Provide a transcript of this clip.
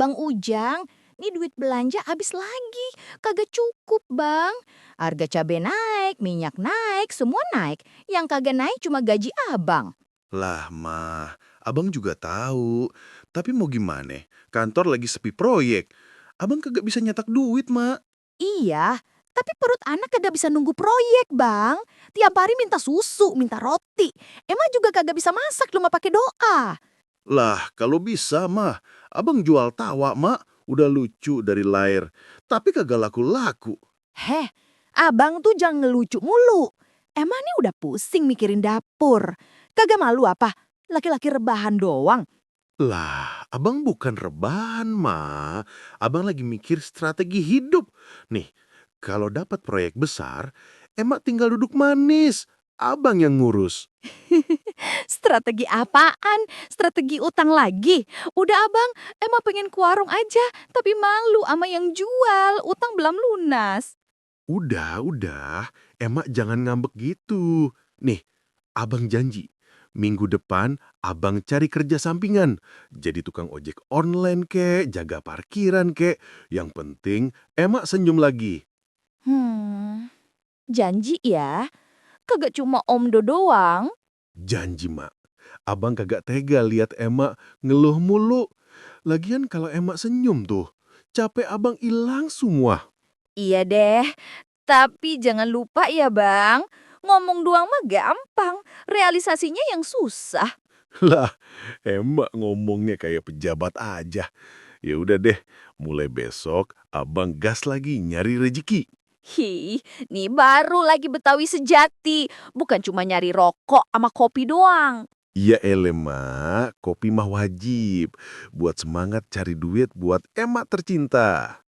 Bang Ujang, nih duit belanja habis lagi. Kagak cukup, Bang. Harga cabai naik, minyak naik, semua naik. Yang kagak naik cuma gaji abang. Lah, mah, abang juga tahu. Tapi mau gimana? Kantor lagi sepi proyek. Abang kagak bisa nyetak duit, mak. Iya, tapi perut anak kagak bisa nunggu proyek, Bang. Tiap hari minta susu, minta roti. Emang juga kagak bisa masak, cuma pakai doa. Lah, kalau bisa, mah. Abang jual tawa, mak. Udah lucu dari lahir. Tapi kagak laku-laku. Heh, abang tuh jangan ngelucu mulu. Emang nih udah pusing mikirin dapur. Kagak malu apa? Laki-laki rebahan doang. Lah, abang bukan rebahan, mah. Abang lagi mikir strategi hidup. Nih, kalau dapat proyek besar, emak tinggal duduk manis. Abang yang ngurus. Strategi apaan? Strategi utang lagi? Udah abang, emang pengen ke warung aja. Tapi malu sama yang jual. Utang belum lunas. Udah. Emak jangan ngambek gitu. Nih, abang janji. Minggu depan, abang cari kerja sampingan. Jadi tukang ojek online kek, jaga parkiran kek. Yang penting, emak senyum lagi. Janji ya? Kagak cuma omdo doang. Janji, mak. Abang kagak tega lihat emak ngeluh mulu. Lagian kalau emak senyum tuh, capek abang hilang semua. Iya deh, tapi jangan lupa ya bang. Ngomong doang mah gampang, realisasinya yang susah. Lah, emak ngomongnya kayak pejabat aja. Ya udah deh, mulai besok abang gas lagi nyari rezeki. Hi, nih baru lagi Betawi sejati. Bukan cuma nyari rokok sama kopi doang. Iya mak, kopi mah wajib. Buat semangat cari duit buat emak tercinta.